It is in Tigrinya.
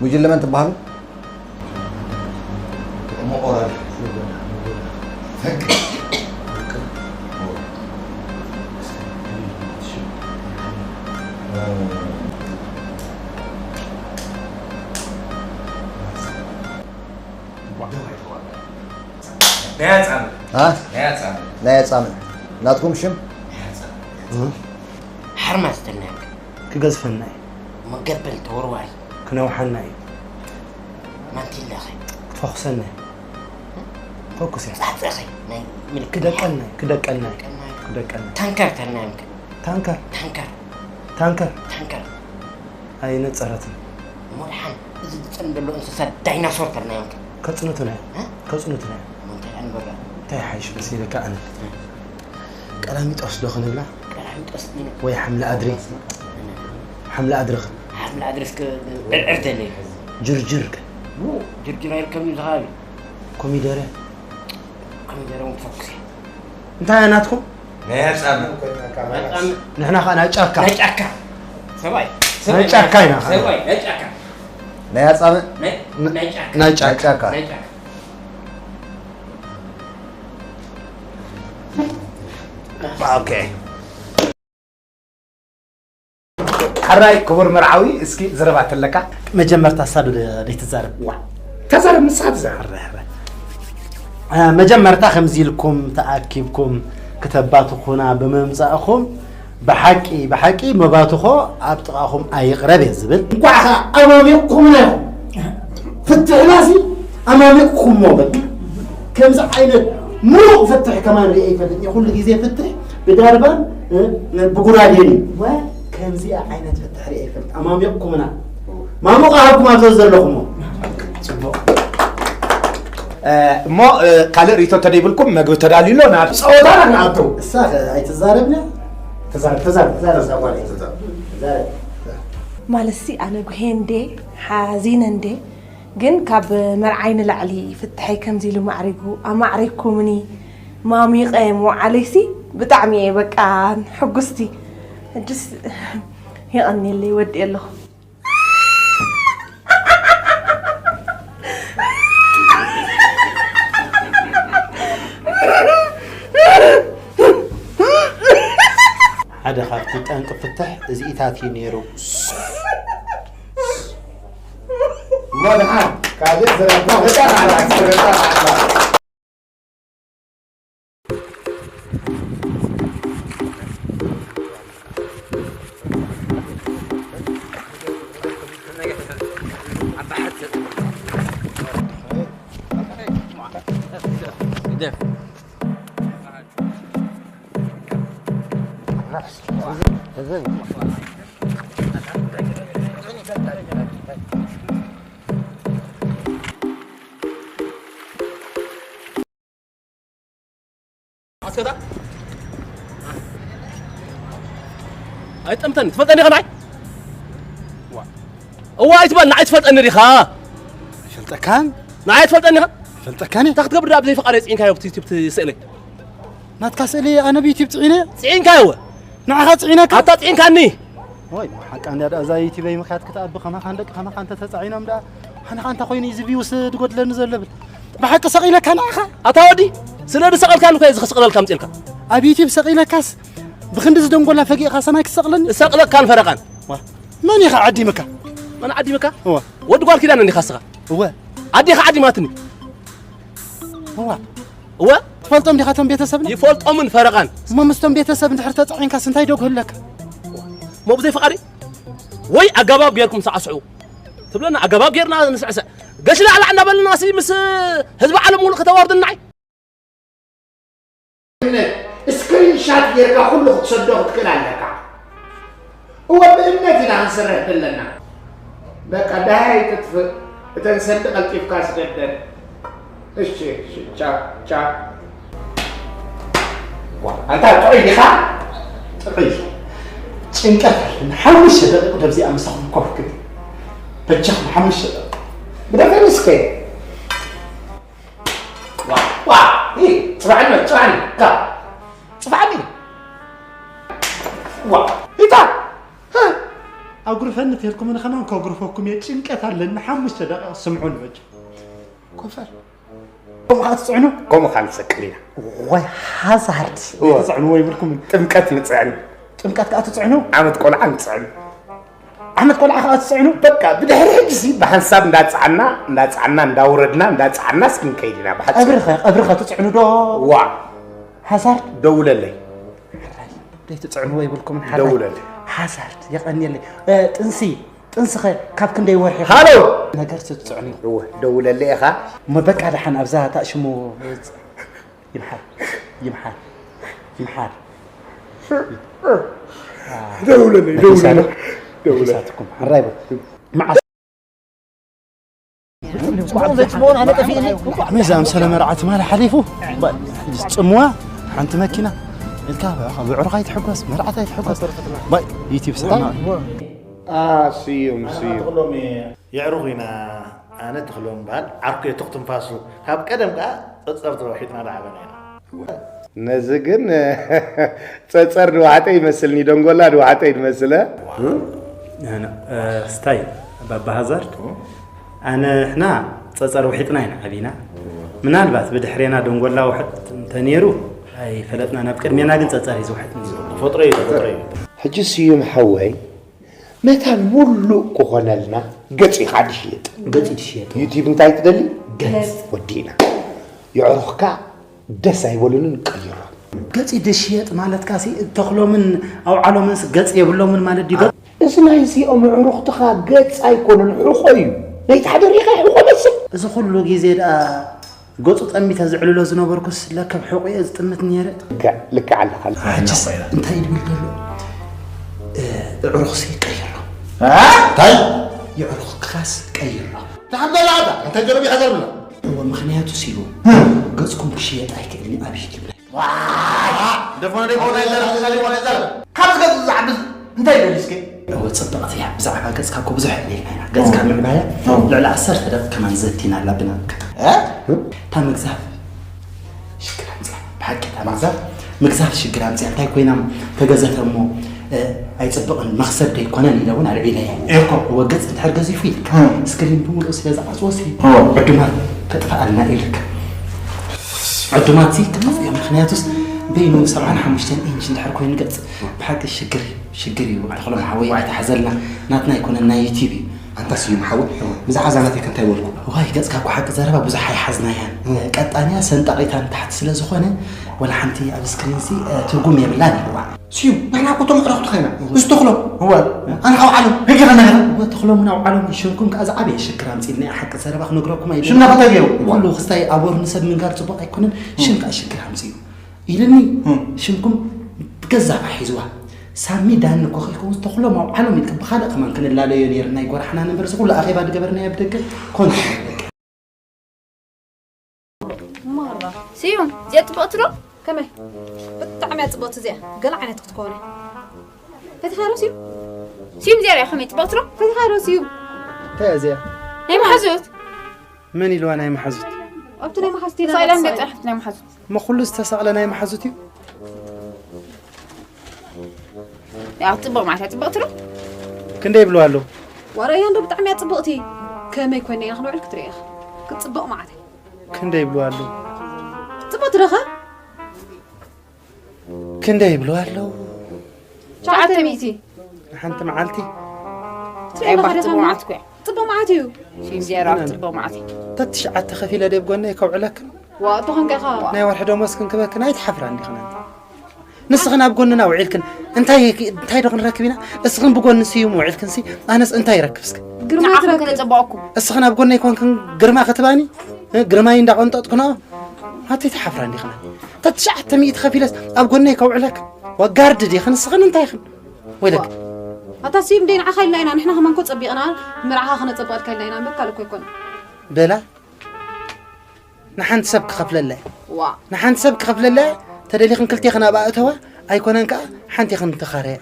ጉጅለ መን ትበሃሉ? ናይ ኣጻምእ። ها؟ ናይ ኣጻምእ። ናይ ኣጻምእ። ናትኩም ሽም? ናይ ኣጻምእ። ሓርማዝ ተናንክ። ክገዝፈና እዩ። መገበል ተወርዋሪ። ክነውሓና እዩ። ማንቲለኸ። ክትፈኹሰና እዩ። ፈኩስ እያ። ጻጸኸ። ናይ ምልክት። ክደቀልና እዩ። ክደቀልና እዩ። ደቀልና እዩ። ክደቀልና እዩ። ታንከር ተናንክ። ታንከር ታንከር። ታንከር ታንከር። ኣይነጸረትን። ሞድሓን። እዚ ዝጸን ዘሎ እንስሳ ዳይናሶር ተናንክ። ከጽንቱና እዩ። እ? ከጽንቱና እዩ። መንተ ኣንበራ። እንታይ ሓይሽ መሲልካ ኣነ። ቀላሚጦስ ዶ ክንብላ? ቀላሚጦስ ምን? ወይ ሓምለ ኣድሪ? ሓምለ ኣድሪ ኸ? ሓምለ ኣድሪ እስከ ብዕር ተለይ። ጅርጅር ከ? ጅርጅር ኣይርከብን እዚ ከባቢ። ኮሚደረ? ኮሚደረ እውን ፈኩስ እየ። እንታይ እያ ናትኩም? ናይ ኣጻምእ። ኣጻምእ። ንሕና ኸኣ ናይ ጫካ። ናይ ጫካ። ሰብኣይ። ናይ ጫካ ኢና። ሰብኣይ ናይ ጫካ። ናይ ኣጻምእ? ናይ ናይ ጫካ። ናይ ናይ ጫካ። ጫካ። ናይ ጫካ። ኦኬ። ሕራይ ክቡር መርዓዊ፣ እስኪ ዝረባ ተለካ። መጀመርታ ሳብ ደይትዛረብ። ዋ። ተዛረብ፣ ንስኻ ተዛረብ። ሕራይ፣ ሕራይ። አ፣ መጀመርታ ከምዚ ኢልኩም ተኣኪብኩም ክተባትኹና ብምምጻእኹም ብሓቂ፣ ብሓቂ መባትኾ ኣብ ጥቓኹም ኣይቕረብ እየ ዝብል። እንኳዕ ኸኣ ኣማሚቕኩምና ኢኹም። ፍትሕና ሲ ኣማሚቕኩሞ በቃ። ከምዚ ዓይነት ምሩቕ ፍትሕ ከማን ሪኤ ይፈልጥ እየ። ኩሉ ግዜ ፍትሕ ብዳርባን፣ እ፣ ብጉራዴን እዩ። ወ-፣ ከምዚኣ ዓይነት ፍትሕ ሪኤ ይፈልጥ። ኣማሚቕኩምና። ማሙቕ ኣሃብኩም ኣብ ዘለኹሞ። ጽቡቕ። እ፣ እሞ፣ እ፣ ካልእ ርእይቶ እንተደይብልኩም መግቢ ተዳልዩ ኣሎ። ናብ ጸወታና ክንኣቱ። እሳ ኸ ኣይትዛረብን እያ? ተዛረብ፣ ተዛረብ፣ ተዛረብ፣ እዛ ጓል እያ። ተዛረብ። ማለትሲ ኣነ ጉሄ እንዴ ሓዚነ እንዴ ግን ካብ መርዓይ ንላዕሊ ፍትሐይ ከምዚ ኢሉ ማዕሪጉ ኣማዕሪግኩምኒ ማሚቐ ምውዓለይሲ ብጣዕሚ እየ በቃ ሕጉስቲ። ሕጅስ የቐንየለይ፣ ወዲኤ ኣለኹ። ሓደ ካብቲ ጠንቂ ፍትሕ እዚኢታት እዩ ነይሩ። እሞ ደሓን ካልእ ዝረባ ኣስከታ ኣይጠምተኒ ትፈልጠኒ ኢኻ ንዓይ እዋ ኣይትበል ንዓይ ትፈልጠኒ ዲኻ ፈልጠካን ንዓይ ትፈልጠኒ ኢኻ ፈልጠካን እንታይ ክትገብር ዳ ብዘይ ፍቓድ ፅዒንካዮ ኣብቲ ዩቲብ ስእለይ ናትካ ስእሊ ኣነ ብዩቲብ ፅዒነ ፅዒንካዮ እወ ንዓኻ ፅዒነካ ኣታ ፅዒንካኒ ወይ ሓቃ እንዳ እዛ ዩቲበይ ምክያት ክትኣቢ ከማኻ ንደቂ ከማኻ እንተ ተፃዒኖም ዳ ሓንኻ እንታ ኮይኑ እዩ እዚ ቪውስ ዝጎድለኒ ዘሎ ብል ብሓቂ ሰቒለካ ንዓኻ ኣታ ወዲ ስለ ዝሰቐልካኒ እኮ እየ እዚ ክስቕለልካ ምፅልካ ኣብ ዩቲብ ሰቒለካስ ብክንዲ ዝደንጎላ ፈጊእኻ ሰማይ ክትሰቕለኒ እሰቕለካን ፈረቓን መን ኢኻ ዓዲምካ መን ዓዲምካ እወ ወዲ ጓል ኪዳነ እንዲኻ ስኻ እወ ኣዴኻ ዓዲማትኒ እዋ እወ ትፈልጦም ዲኻ እቶም ቤተሰብና ይፈልጦምን ፈረቓን እሞ ምስቶም ቤተሰብ እንድሕር ተፃዒንካስ እንታይ ዶ ክህለካ ሞ ብዘይ ፍቓደይ ወይ ኣገባብ ጌርኩም ሳዕስዑ ትብለና ኣገባብ ጌርና ንስዕስዕ ገሽ ላዕላ እናበልና ሲ ምስ ህዝቢ ዓለም ሙሉእ ከተዋርድናይ ስክሪንሻት ጌርካ ኩሉ ክትሰዶ ክትክእል ኣለካ እወ ብእምነት ኢና ክንሰርሕ ዘለና በቃ ደሃይ ትጥፍእ እተን ሰልዲ ቀልጢፍካ ስደደን እሺ እሺ ቻው ቻው ኣንታ ጥዑይ ዲኻ ጥዑይ ጭንቀት ኣለና ሓሙሽተ ደቂቕ ደብዚኣ ምሳኹም ኮፍ ክብል በጃኹም ሓሙሽተ ደቂቕ ብደፈን እስከ ዋ ዋ ይ ጽባዕኒ ጽባዕኒ ካ ጽባዕኒ ዋ ይታ ኣጉርፈኒ ተልኩም፣ ኣነ ከማን ከጉርፈኩም እየ። ጭንቀት ኣለኒ። ሓሙሽተ ደቂቕ ስምዑኒ በጃ። ኮፈር። ከምኡ ከዓ ትፅዕኑ? ከምኡ ከዓ ንሰቅል ኢና። ወይ ሃዛርድ። እዎ። ትፅዕኑ ወይ ብልኩም? ጥምቀት ንፅዕን። ጥምቀት ከዓ ትፅዕኑ? ዓመት ቆልዓ ንፅዕን። ዓመት ቆልዓ ከዓ ትፅዕኑ? በቃ፣ ብድሕሪ ሕጂ ሲ ብሓንሳብ እንዳፀዓና፣ እንዳፀዓና፣ እንዳውረድና፣ እንዳፀዓና እስኪ ንከይድ ኢና። ብሓፂሩ። ቀብርኸ፣ ቀብርኸ ትፅዕኑ ዶ? ዋ። ሃዛርድ? ደውለለይ። ሓራይ፣ ዘይትፅዕንዎ ይብልኩምን ሓራይ። ደውለለይ። ሃዛርድ፣ የቐንየለይ። እ፣ ጥንሲ፣ ጥንስኸ ካብ ክንደይ ወርሒ ሃሎ! ነገር ትፅዕኑ? እወ፣ ደውለለይ ኢኻ። እሞ በቃ ደሓን ኣብዛ ታእሽሙ ይምሓር፣ ይምሓር፣ ይምሓር። ደውለለይ፣ ደውለለይ። ደውለለይ። ሓራይ በል። መዓስ መዛ ኣምሰለ መርዓ ትማሊ ሓሊፉ። ጽምዋ ሓንቲ መኪና ኢልካ ብዕሩኻ ኣይትሕጎስ፣ መርዓት ኣይትሕጎስ። ባይ ዩቲብ ስሕና። ኣ፣ ስዩም፣ ስዩም። የዕሩኽ ኢና፣ ኣነ ተኽሎም በሃል፣ ዓርኩ እየ ቱኽ ትንፋሱ። ካብ ቀደም ከኣ ጸጸር ተወሒጥና ዝዓበና ኢና። ነዚ ግን ጸጸር ድዋሕጠ ይመስልኒ፣ ደንጎላ ድዋሕጠ ይመስለ። ኣነ፣ እ፣ ስታይ ባባ ሃዛርድ፣ ኣነ፣ ንሕና ጸጸር ውሒጥና ኢና ዓቢና። ምናልባት ብድሕሬና ደንጎላ ውሕጥ እንተነይሩ ኣይፈለጥናን። ኣብ ቅድሜና ግን ጸጸር እዩ ዝውሕጥ ነይሩ። ተፈጥሮ እዩ፣ ተፈጥሮ እዩ። ሕጂ ስዩም ሓወይ፣ መታን ሙሉእ ክኾነልና ገጺኻ ድሽየጥ። ገጺ ድሽየጥ። ዩቲብ እንታይ ትደሊ? ገጽ። ወዲእና። የዕሩኽካ ደስ ኣይበሉንን ቀይሮ። ገጺ ድሽየጥ ማለትካ ሲ ተኽሎምን ኣውዓሎምንስ ገጽ የብሎምን ማለት ድዩ? እዚ ናይዚኦም ኣዕሩኽትኻ ገጽ ኣይኮነን፣ ሕቖ እዩ። ናይቲ ሓደ ሪኻ ሕቖ መስል። እዚ ኩሉ ግዜ ደኣ ገጹ ጠሚተ ዝዕልሎ ዝነበርኩስ ለከ ብሕቑ እየ ዝጥምት ነይረ። ልክዕ፣ ልክዕ ኣለኻ። ሕጅስ እንታይ ይብል ዘሎ? እ፣ ኣዕሩኽሲ ቀይሮ። እ? እንታይ? የዕሩኽካስ ቀይሮ። ተሓምዳላ ኣታ፣ እንታይ ገረብ ይሓዘር ብላ? እወ፣ ምኽንያቱ ሲሉ፣ ገጽኩም ክሽየጥ ኣይክእልን ኣብ ዩቲብ ላይ። ዋ! ደፎነ ደይ ቦና ይዘረብ፣ ደፎነ ይዘረብ። ካብ ገጽ ዝዓቢ እንታይ ይደሊ እስኪ? እወ፣ ጽብቕቲ እያ። ብዛዕባ ገጽካ እኮ ብዙሕ የዕሊልና ኢና። ገጽካ ምዕባያ ኦ። ልዕሊ ዓሰርተ ደቂቕ ከማን ዘቲና ኣላ ብናትካ። እ? እታ ምግዛፍ ሽግር ኣምጽያ። ብሓቂ እታ ምግዛፍ፣ ምግዛፍ ሽግር ኣምጽያ። እንታይ ኮይና ተገዘተ እሞ፣ እ፣ ኣይጽብቕን መኽሰብ ደይኮነን ኢለ እውን ኣልዒለ እየ። እኮ። እወ፣ ገጽ እንድሕር ገዚፉ ኢልካ፣ እ። ስክሪን ብምሉኡ ስለ ዝዓጽዎ ሲ፣ ኦ። ዕዱማት ከጥፍኣልና ኢልካ። ዕዱማት ሲ ክጠፍኡ እዮም። ምኽንያቱስ በይኑ ሰብዓን ሓሙሽተን ኢንች እንድሕር ኮይኑ ገጽ ብሓቂ ሽግር እዩ፣ ሽግር እዩ። ተኽሎም ሓወይ ኣይትሓዘልና፣ ናትና ኣይኮነን ናይ ዩቲብ እዩ። ኣንታ ስዩም ሓወይ፣ ብዛዕባ እዛ ናተይ ከ እንታይ በልኩ? ዋይ ገጽካ እኮ ሓቂ ዘረባ ብዙሕ ኣይሓዝናያን። እም። ቀጣንያ ሰንጣቒታ ንታሕቲ ስለ ዝኾነ ወላ ሓንቲ ኣብ ስክሪን ሲ፣ እ፣ ትርጉም የብላን ኢልዋ። ስዩም፣ ንሕና እኮ እቶም ኣዕሩኽትኻ ኢና። እም። እዚ ተኽሎም። እወ። ኣነ ካብ ዓለም ህጊ ከናገር። እወ፣ ተኽሎም ናብ ዓለም ሽምኩም ከኣ ዝዓበየ ሽግር ኣምጺእልና እዩ። ሓቂ ዘረባ ክነግረኩም ኣይደልን። ሽምና ከ እንታይ ገይሩ? ኩሉ ክስታይ ኣብ ወርኒ ሰብ ምንጋር ጽቡቕ ኣይኮነን። እም። ሽም ከኣ ሽግር ኣምጺኡ። ኢልኒ እም። ሽምኩም ብገዛፋ ሒዝዋ። ሳሚ ዳኒ እኮ ከይከውን ተኽሎም ኣውዓሎም ኢልካ ብኻልእ ከማን ክንላለዮ ነይርና ይጎራሕና ነበር። እዚ ኩሉ ኣኼባ ዝገበርናዮ ብደገ ኮንቱ። ማራ። ስዩም፣ እዚኣ ጽብቕቲ ዶ? ከመይ? ብጣዕሚ እያ ጽብቕቲ እዚኣ። ገለ ዓይነት ክትከውን እያ። ፈቲኻ ዶ ስዩም? ስዩም፣ እዚኣ ሪኣ ከመይ ጽብቕቲ ዶ? ፈቲኻ ዶ ስዩም? እንታይ እያ እዚኣ? ናይ መሓዙት። መን ኢልዋ ናይ መሓዙት? ኣብቲ ናይ መሓዙት ኢላ ሳይላም ተሳኢላ። ገጠ ናይ መሓዙት። እሞ ኩሉ ዝተሰቕለ ናይ መሓዙት እዩ? ያ፣ ጽቡቕ ማለት እያ፣ ጽብቕቲ ዶ? ክንደይ ይብልዋ ኣለዉ? ዋረ እያ እንዶ ብጣዕሚ እያ ጽብቕቲ። ከመይ ኮይና ኢና ክንውዕል ክትርኢ ኢኻ። ክትጽብቕ ማለት እያ። ክንደይ ይብልዋ ኣለዉ? ጽብቕቲ ዶ ኸ? ክንደይ ይብልዋ ኣለዉ? ትሽዓተ ሚእቲ። ንሓንቲ መዓልቲ? ትሪኦ ኣለኻ ዶ ጽቡቕ ከማን? መዓልቲ እኮ እያ። ጽቡቕ መዓልቲ እዩ። ሽም ዜሮ፣ ጽቡቕ መዓልቲ። ተትሽዓተ ከፊለ ደብ ጎነይ ከውዕለክን? ዋ፣ እቶ ኸንቀኻ። ናይ ወርሒ ደሞዝ ክንክበክን ኣይትሓፍራ እንዲኽን ኣንቲ። ንስኽን ኣብ ጎንና ውዒልክን እንታይ፣ እንታይ ዶ ክንረክብ ኢና? እስኽን ብጎኒ ስዩም ውዒልክን ሲ ኣነስ እንታይ ይረክብ እስከ? ግርማ ንዓኹም ትረክብ። ከነጸባኦኩም። እስኽን ኣብ ጎነይ ኮንክን ግርማ ክትባኒ? እ፣ ግርማይ እንዳቐንጠጥኩ ንኦ? ኣቲ ትሓፍራ እንዲኽን ኣንቲ። ተትሽዓተ ሚእቲ ከፊለስ ኣብ ጎነይ ከውዕለክ? ወጋርድ ዲኽን እስኽን እንታይ ኢኽን? ወይለክ። ኣታ ስዩም ደይ ንዓኻ ኢልና ኢና፣ ንሕና ከማን እኮ ጸቢቕና መርዓኻ ከነጸብቐልካ ኢልና ኢና፣ እምበር ካልእ እኮ ኣይኮነን። በላ። ንሓንቲ ሰብ ክኸፍለላ እየ። ዋ። ንሓንቲ ሰብ ክኸፍለላ እየ። ተደሊኽን ክልቴኽን ኣብኣ እተዋ፣ ኣይኮነን ከኣ ሓንቲኽን ተኻረያ።